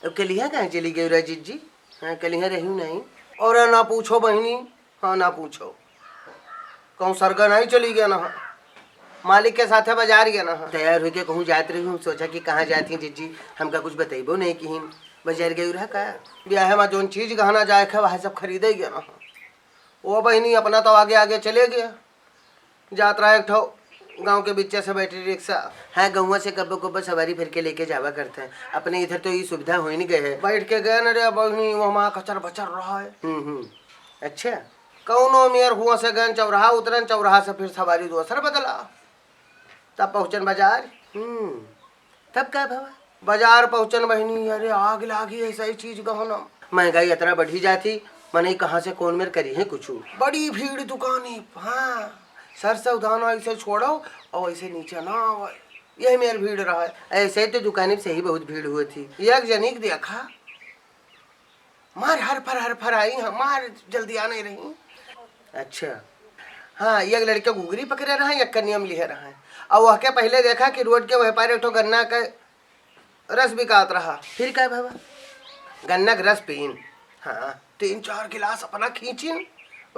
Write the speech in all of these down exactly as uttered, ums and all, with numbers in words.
अब कलिहा कहाँ चली गई रहा जिज्जी? हाँ, कलिहा रही नहीं। और ना पूछो बहिनी, हाँ, ना पूछो। कहूँ सरगा नहीं चली गया ना, मालिक के साथे बाजार गया ना। तैयार होके कहूँ जात रही हूँ, सोचा कि कहाँ जाती हैं जिज्जी, हमका कुछ बतैबो नहीं किहिन। बाजार गई रहा का? ब्याह में जौन चीज गहना जाए के, वह सब खरीदे गया ना। वो बहिनी अपना तो आगे आगे चले गया। जात रहा एक ठो गाँव के बीचे से बैटरी रिक्शा। हाँ, गौवा से कब्बो कब्बो सवारी भर के लेके जावा करते हैं। अपने इधर तो ये सुविधा हो ही नहीं गए है। बैठ के गए न रे बहिनी, वो हमारा कचर बचर रहा है। हम्म, हम्म। अच्छा। कौनो मेर हुआ से गए, चौराहा उतरन, चौराहा से फिर सवारी दूसर बदला, तब पहुँचन बाजार। हम्म। तब का भवा? बाजार पहुँचन बहिनी, अरे आग लागी, ऐसा ही चीज गहना। महंगाई इतना बढ़ी जाती, मनई कहाँ से कौन मेर करी है कुछ। बड़ी भीड़ दुकानी, हाँ, सरसों दाना ऐसे छोड़ो और ऐसे नीचे ना आवे, यही मेर भीड़ रहा है। ऐसे ही तो दुकानी में सही बहुत भीड़ हुई थी। एक जनी के देखा, मार हर फर हर फर आई, हाँ, मार जल्दी आ नहीं रही। अच्छा, हाँ, एक लड़का घुघरी पकड़े रहा, एक कनियम लिहे रहा है। और वह के पहले देखा कि रोड के वह पार एक ठो गन्ना का रस बिकात रहा। फिर का भवा? गन्ना के रस पीन, हाँ, तीन चार गिलास अपना खींचिन,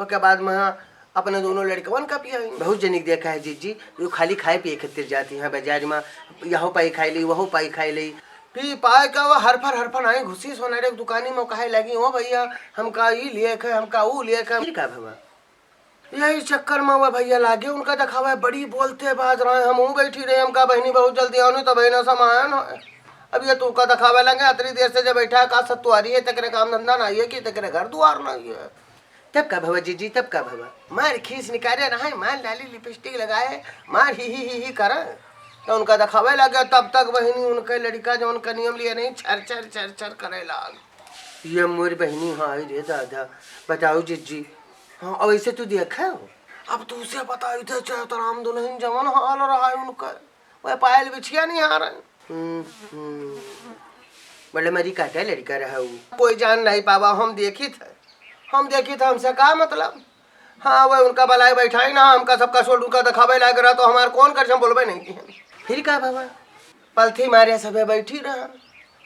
ओके बाद में अपने दोनों लड़कवन का पियाइन। बहुत जनिक देखा है जिज्जी, वो खाली खाए पिए खातिर जाती हैं बाजार में, यहो पाई खाई ली, वहो पाई खाई ली। पी पाए का वो हरफर हरफन आई घुसी सोनारे की दुकानी में, कहे लगी, "ओ भैया, हमका ई लिए के, हमका ऊ लिए के।" फिर का भवा? यही चक्कर में वो भैया लागे उनका देखावे, बड़ी बोलते बाज रहे, हम ऊ बैठी रहे, हमका बहिनी बहुत जल्दी आने तो बहिना समायन है। अब ये तू का देखावे लगे, अतरी देर से जब बैठा है, का सतुआरी है, तकरे काम धंधा नहीं है कि तकरे घर दुआर नहीं है। तब का भवा जिज्जी, तब का भवा? मार खीस निकाले रहे, मार लाली लिपस्टिक लगाए, मार ही ही ही ही करे। तो उनका देखावे लगे, तब तक बहिनी उनके लड़का जौन कनियम लिए नहीं, छर छर छर छर करे लाग। ये मोर बहिनी, हाय रे दादा, बताओ जिज्जी। हाँ, अब ऐसे तू देखा हो? अब तू से बताई थे चैतराम दुल्हन जवन हाल रहा है उनकर, वह पायल बिछिया नहीं आ रहे। हम्म, हम्म। बड़े मरी काटे लड़का रहा उ। कोई जान नहीं पावा, हम देखी थे, हम देखी थे, हमसे का मतलब? हाँ, वह उनका बलाए बैठाई ना, हमका सबका सोल्ड उनका देखावे लाग रहा, तो हमार कौन कर हम बोलबे नहीं किहे। फिर का भवा? पलथी मारे सभे बैठी रहा,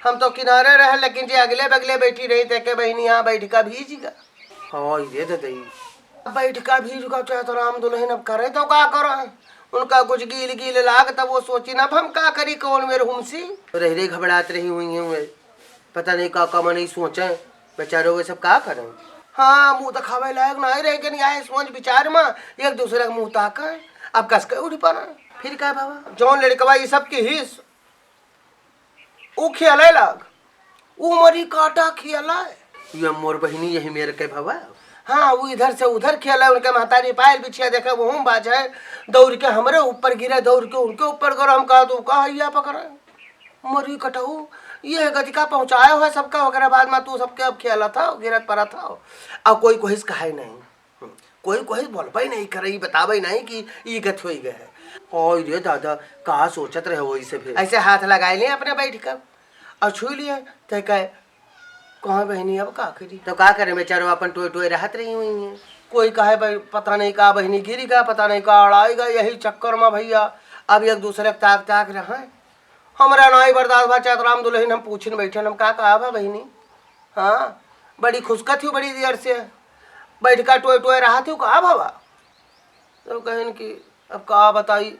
हम तो किनारे रहे, लेकिन जे अगले बगले बैठी रही, तेके बहिनी यहाँ बैठ का भीज गा। हाय रे ददई। अब बैठ का भीज गा, चैतराम दुल्हन अब करे तो का करे? उनका कुछ गील गील लाग, तब वो सोची ना, अब हम का करी, कौन मेर हुमसी? रह रही घबरात रही हुई हैं वे। पता नहीं का, का मनई सोचे, बेचारे वे सब का करें। हाँ, मुँह दिखावे लायक ना रह गए, आए सोच विचार में, एक दूसरे का मुँह ताके, अब कस के उठ पड़ा। फिर का बाबा? जौन लड़कवा ये सब की हिस, ऊ खियाले लाग, ऊ मरी काटा खियाले। ये मोर बहिनी यही मेर के भवा। हाँ, वो इधर से उधर खियाले, उनके महतारी पायल बिछिया देखे, वो हम बाजे, दौड़ के हमरे ऊपर गिरे, दौड़ के उनके ऊपर गिरे, हम कहा, "तू का हैया पकड़े?" मरी कटऊ, ये गति का पहुँचाए हो सबका, ओकरे बाद में तू सबके अब खेलत हो, गिरत पड़त हो। अब कोई कोहिस कहे नहीं, कोई कोहिस बोलबे नहीं करे, ई बताबे नहीं कि ई गति होई गए है। ओए रे दादा, का सोचत रहे वही से फिर? ऐसे हाथ लगाए लिए अपने बैठ कर और छू लिए, ते कहे, "कहाँ बहिनी, अब का करी?" तो का करे बेचारो, अपन टोए टोए रहत रही हुई है। कोई कहे, "भाई, पता नहीं का बहिनी गिरी गा, पता नहीं का अड़ाई गा।" यही चक्कर में भैया अब एक दूसरे के ताक ताक रहे। हमरा नाई बर्दाश्त भा, चैतराम दुल्हन हम पूछिन बैठन, हम का कहा बा बहिनी? हाँ, बड़ी खुसकत ही बड़ी देर से, बैठका टोए टोए रहा थी, का भवा? तो कहन कि अब का बताई,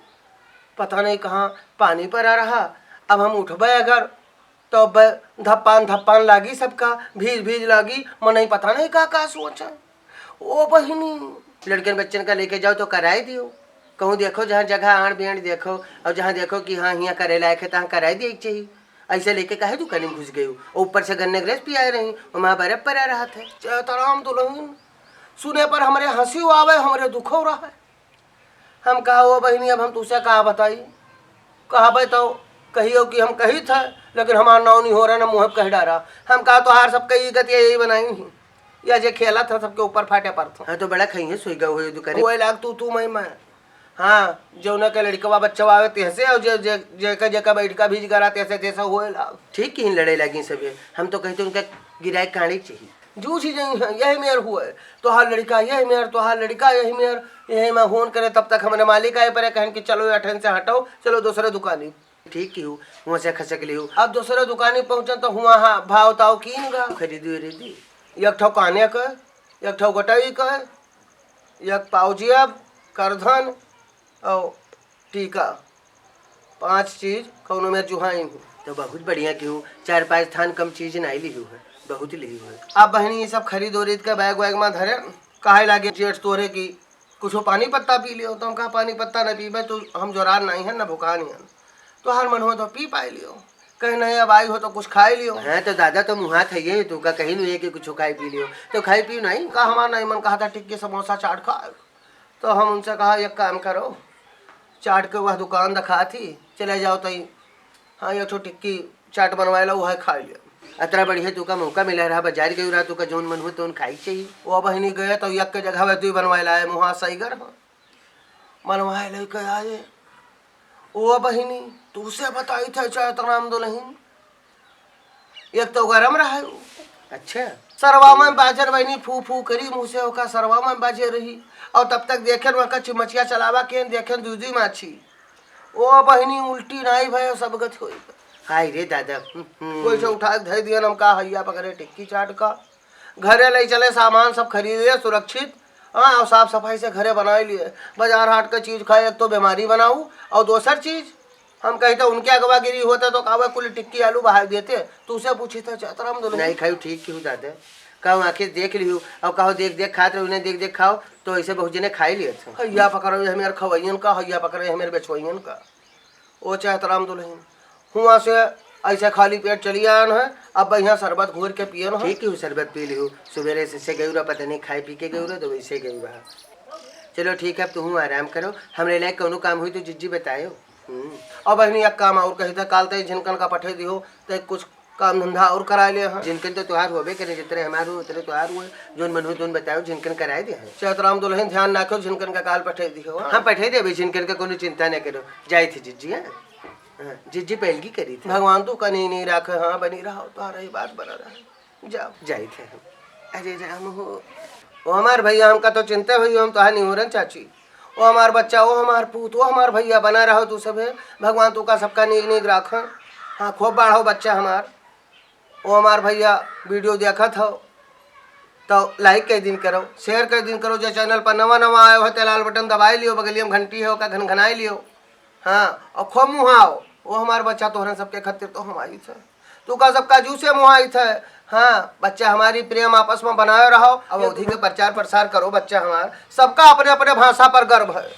पता नहीं कहाँ पानी पड़ा रहा, अब हम उठबे अगर तो अब धप्पान धप्पान लागी सबका, भीज भीज लागी, मनई पता नहीं का का सोचे। ओ बहिनी, लड़कन बच्चन का लेके जाओ तो कराए दियो। कहूँ देखो जहाँ जगह आड़ बेंड़ देखो और जहाँ देखो कि हाँ हियाँ करे लायक है तहाँ कराए दिए के चाहिए। ऐसे लेके काहे दुकान में घुस गई हो? ऊपर से गन्ने के रस पियाए रही, वहाँ बर्फ पड़ा रहा था। चैतराम दुल्हन, सुने पर हमरे हँसी आवे, हमरे दुखो रहे। हम कहा, "ओ बहिनी, अब हम तुसे का बताई? कहबे तो कहियो कि हम कही थे, लेकिन हमार नाव नहीं हो रहा, ना मुँह पे कह डारा।" हम कहा, "तोहार सबके ई गति यही बनाई नहीं। या जे खेला था, सबके ऊपर फाटे पर था।" हाँ, तो बड़ा खइए, सोई गए हुए दुकानी। हुए लाग तू, तू, मैं, मैं। हाँ, जौना के लड़कवा बच्चा आवे, तेसे, और जे, जे, जेका, जेका बैठका भीज करा, तेसे, तेसे हुए लाग। ठीक किहिन लड़े लागी सबे। हम तो कहते उनका गिराए काढ़े चाहिए। जूझ ही नहीं है, यही मेर हुए। तोहार लड़का यही मेर, तोहार लड़का यही मेर, यही में होन करे, तब तक हमरे मालिक आए परे, कहन कि, "चलो, ये ठन से हटाओ, चलो दूसरे दुकानी।" ठीक किहू, हुआँ से खसक लिहू। अब दूसरे दुकानी पहुँचन तो हुआँ हा भाव ताव कीन गा। खरीदी उरीदी। एक ठो काने क, एक ठो गटई क, एक पाउजेब, करधन और टीका। पाँच चीज कौनो में जुहाइन हूँ। तो बहुत बढ़िया किहू, चार पाँच थान कम चीज नाई लिहू है, बहुत लिहू है। अब बहिनी ये सब खरीद ओरीद के बैग वैग में धरे, कहे लागे जेठ तोरे की कुछो पानी पत्ता पी लियो। तो हम कहा, "पानी पत्ता न पीबे तो हम जोरान नहीं है, न भुखान है, तो हर मन हो तो पी पाई लियो, कहीं नहीं अब आई हो तो कुछ खाई लियो।" हाँ, तो दादा तो मुहात है ये, तू का कहीं नहीं है कि कुछ खाई पी लियो, तो खाई पी नहीं। का हमार नहीं मन कहा था टिक्की समोसा चाट खाए, तो हम उनसे कहा, "एक काम करो, चाट के वह दुकान दिखा थी, चले जाओ तई, हाँ, एक ठो टिक्की चाट बनवाए लो, वह खा लियो।" अतरा बढ़िया तू का मौका मिला रहा, बाजार गई रहा, तू का जौन मन हो तौन खाई चाहिए। वो बहिनी गए तो एक के जगह वह दुई बनवाए लाए, मुहा सही गर हो। मनवाए लेके आए। ओ बहिनी, तू से बताई थे चैतराम दुलहिन, एक तो गरम रहे उ। अच्छा। सरवा में बाजर बहिनी फू फू करी, मुँह से ओका सरवा में बाजे रही। और तब तक देखेन वहाँ का चिमचिया चलावा के, देखेन दूधी माछी। ओ बहिनी, उल्टी नाई भय, सब गत होई। हाय रे दादा। हम्म, हम्म। कोई से उठा के धर दिया, हम का हैया पकड़े टिक्की चाट का। घरे ले चले, सामान सब खरीदे, सुरक्षित, हाँ, और साफ सफाई से घरे बनाए लिए। बाजार हाट के चीज खाए, एक तो बीमारी बनाऊ, और दोसर चीज, हम कही तो उनके अगवागिरी होता तो कावे कुल टिक्की आलू बहार देते। तू से पूछी था चैतराम दुलहिन। नहीं खाई, ठीक किहू दादा। कहो आँखें देख लिहू, और कहो देख देख खात रहो, उन्हें देख देख खाओ, तो ऐसे बहुत जने खाई लिए थे। हैया पकड़ो, ये हमारे खवैयन का, हैया पकड़ो, ये हमारे बेचवैयन का। ओ चैतराम दुलहिन, हुआँ से ऐसे खाली पेट चली आयन है, अब यहाँ शरबत घोर के पियन है। ठीक है, शरबत पी लिहू, सुबेरे से, से गई रहा, पता नहीं खाए पी के गई रहा, तो वैसे गई रहा। चलो ठीक है, अब तुहूँ आराम करो, हमरे लायक कौनो काम हुई तो जिज्जी बतायो। हम्म। अब बहिनी एक काम और कही था, काल तई झिनकन का पठे दिहो, तो कुछ काम धंधा और कराए ले हैं। झिनकन तो तोहार होबे करे, जितने हमार हो, उतने तोहार हुए। जोन मन हो, तोन बताओ, झिनकन कराए दे हैं। चैतराम दुलहिन ध्यान राखो, झिनकन का काल पठे दिहो, हाँ? हाँ, पठे देबे, झिनकन का कोनो चिंता न करो। जाई थी जिज्जी, हाँ? हाँ, जिज्जी पहलगी करी थी। भगवान तू कनी नहीं राखे, हाँ, बनी रहो, तोहार ही बात बना रहे। जाओ। जाई थे हम। अरे राम हो। ओ हमार भैया, हमका तो चिंता हुई, हम तोहार निहोरन चाची। ओ हमार बच्चा, ओ हमार पूत, ओ हमार भैया, बना रहो तू सभे। भगवान तू का सबका नीक नीक राखन। हाँ, खूब बाढ़ो बच्चा हमार। ओ हमार भैया, video देखत हो तो like कई दिन करो, share कई दिन करो। जे channel पर नवा नवा आयो है, ते लाल button दबाई लियो, बगलिया में घंटी है, ओका घनघनाई लियो। हाँ, और खूब मुहाओ। ओ हमार बच्चा, तोहरन सबके खातिर तो हम आई थे। तू का सबका जू से मुहाई थे। हाँ, बच्चा हमारी प्रेम आपस में बनाए रहो। अब अवधी के प्रचार प्रसार करो, बच्चा हमार। सबका अपने अपने भाषा पर गर्व है।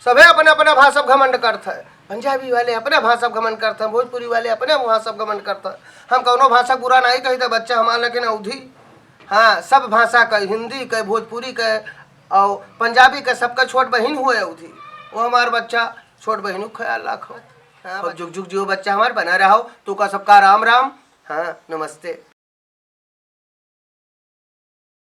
सभे अपने अपने भाषा घमंड करत है। पंजाबी वाले अपने भाषा घमंड करत है, भोजपुरी वाले अपने भाषा घमंड करत है। हम कौनो भाषा बुरा नहीं कही थे बच्चा हमार, लेकिन अवधी, हाँ, सब भाषा का, हिंदी के, भोजपुरी के और पंजाबी के, सबका छोट बहिन हुए अवधी। वो हमार बच्चा छोट बहिन ख्याल रखो। हाँ, अब जुग जुग जियो बच्चा हमार, बना रहो। तू का सबका राम राम। हाँ, नमस्ते।